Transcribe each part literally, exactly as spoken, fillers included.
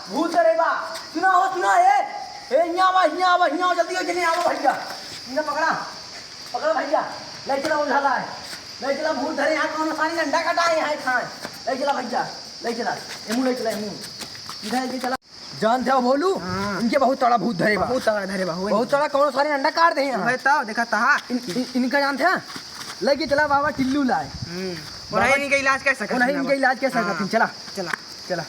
भूत धरे बा। सुना हो, सुना, ए, ए, हियाँ आवा, हियाँ आवा, हियाँ आवा, जल्दी हो, जल्दी आवा भइया। इनका पकड़ा, पकड़ा भइया, लै चला ओझा ला है, लै चला, भूत धरे यहाँ, कौनो सारी डंडा कटाए यहाँ एक ठाए, लै चला भइया, लै चला, एमू लै चला, एमू, इधर लै चला। जानते हो भोलू, हाँ। इनके बहुत तगड़ा भूत धरे बा। बहुत तगड़ा धरे बा, हो। बहुत तगड़ा, कौनो सारी डंडा काट दे यहाँ। वही तो, देखा तहा। इन, इन, इनका जानते हैं, लै चला बाबा टिल्लू लाए। हम्म। बाबा, उन्हीं इनका इलाज कर सकत उन्हीं हैं इनका बाबा। इलाज कर सकत हाँ। हैं, चला। चला। चला।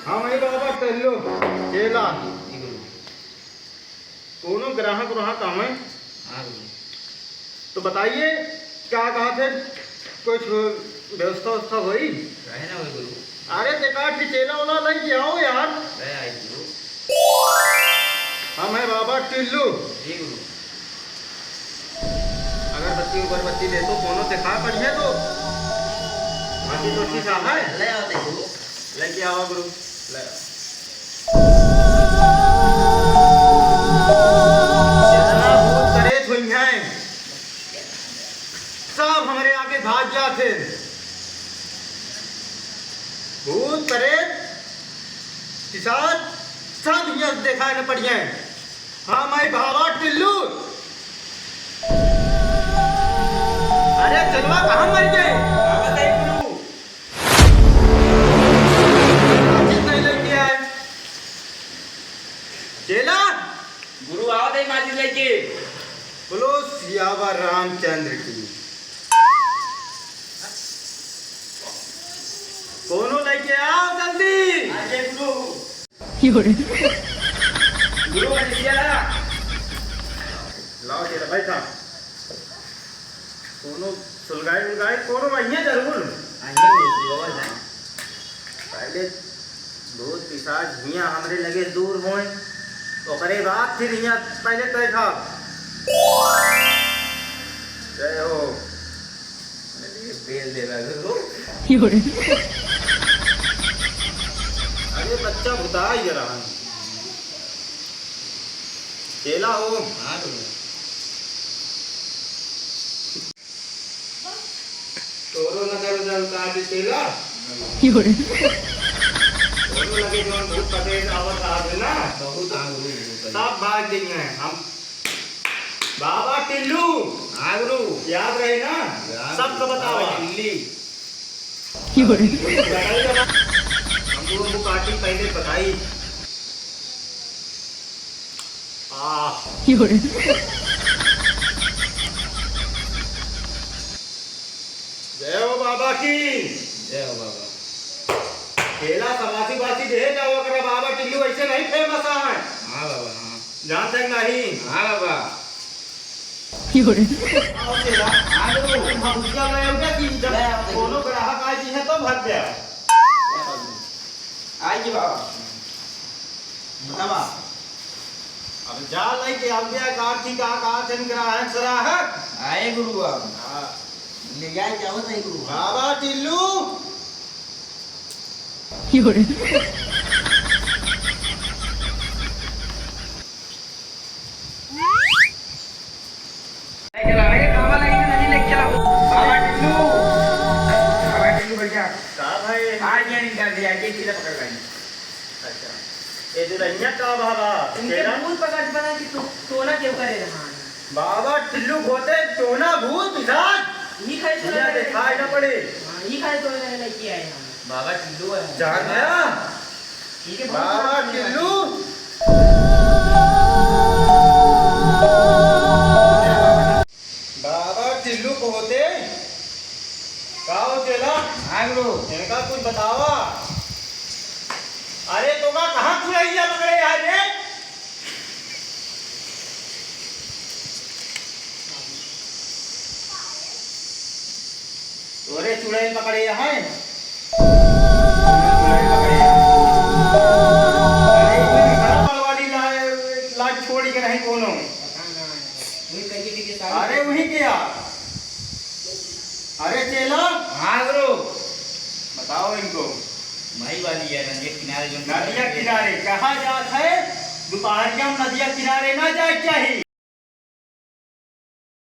हाँ, मैं बाबा टहलो, चेला। जी गुरु। कोनो ग्राहक व्राहक आवे? हाँ गुरु। तो बताइए, क्या कहा थे? कुछ व्यवस्था व्यवस्था होई? रहे ना होई गुरु। अरे, देखा कि चेला वाला नहीं किया हो यार। रहे आई गुरु। हम है बाबा टिल्लू। जी गुरु। अगरबत्ती उगरबत्ती ले तो कोनो देखा बढ़िया तो। बाकी तो ठीक है। ले आओ देखो। लेके आओ गुरु। ले आओ। जितना भूत प्रेत हुई हैं, सब हमरे आगे भाग जाते। भूत प्रेत पिशाच सब यहाँ देखाए न पड़िए। हाँ, मैं बाबा टिल्लू। अरे चेलवा कहाँ मर गए? आवत है गुरु। माचिस नहीं लेके आए। चेला। गुरु आवत है माचिस लेके। बोलो सियावर रामचंद्र की। कोनो लेके आओ जल्दी। आगे गुरु। गुरु मजिसिया ला। लाओ चेला, बैठा। कोनो सुलगाई उलगाई, कोनो वहिया जरूर। आइए गुरु, गुरु, और जाए। पहले भूत पिशाच हियाँ हमरे लगे दूर होए, ओकरे बाद फिर हियाँ पहले तय था। जय हो। अरे, बेल दे रहा है गुरु। अरे, बच्चा भुता ही रहा है। चेला हो। हाँ, गुरु। तोरो नजर उजर उतार दे चेला। तोरो लगे जौन भूत पटेल आवत रहा है ना, बहुत हाँ गुरु, बहुत। सब भाग गई हैं। हम बाबा टिल्लू। हाँ गुरु। याद रहे ना? याद सबको बतावा। बाबा टिल्ली। बताई ना। हम लोगों को पार्टी पहले बताई। आह। जय हो बाबा की। जय हो बाबा। केला सबासी बासी दे जाओ, अगर बाबा टिल्लू ऐसे नहीं फेमस है। हाँ बाबा, हाँ। जानते हैं नहीं? हाँ बाबा। और केला? हाँ गुरु। हम भभूतिया में उनका की जब ले आओ, देखो। कोनो ग्राहक आए जी है तो भाग गया। आई जी बाबा। बतावा। अब जा लइके आज्ञा का ठीक आ का जन ग्राहक सराहक। आए गुरु बाबा। हाँ। ले जाए जाओ नहीं गुरु बाबा। बाबा टिल्लू। अरे, बाबा लाइन में नहीं लेके चला। बाबा टिल्लू। बाबा टिल्लू, बैठ जा। का भाई? आ गया, निकाल दिया, ये चीला पकड़ लाइन। अच्छा। ये दुल्हनिया का बाबा? इनके तेरा? भूत पकड़ बना कि तो-, टोना क्यों करे रहा है? बाबा टिल्लू होते टोना भूत पिशाच। यही खाए तो दुनिया रहे। दिखाई ना पड़े। हाँ, यही खाए तो रहे, लेके आए हम। बाबा टिल्लू है। जान गया? ठीक है, बहुत बाबा अच्छा टिल्लू। बाबा टिल्लू को होते का हो चेला? हाँ गुरु। इनका कुछ बतावा। अरे तो का कहाँ चुड़ैया पकड़े यार रे? तोरे चुड़ैल पकड़े हैं। अरे, कोई भी बड़ा बड़ वाली ला-, लाज छोड़ के नहीं कोनो। अरे, वही क्या? अरे, चेला। हाँ, गुरु। बताओ इनको। वही वाली है, नदिया किनारे जो नदिया किनारे कहा जात है, दोपहरिया में नदिया किनारे ना जाए चाहिए।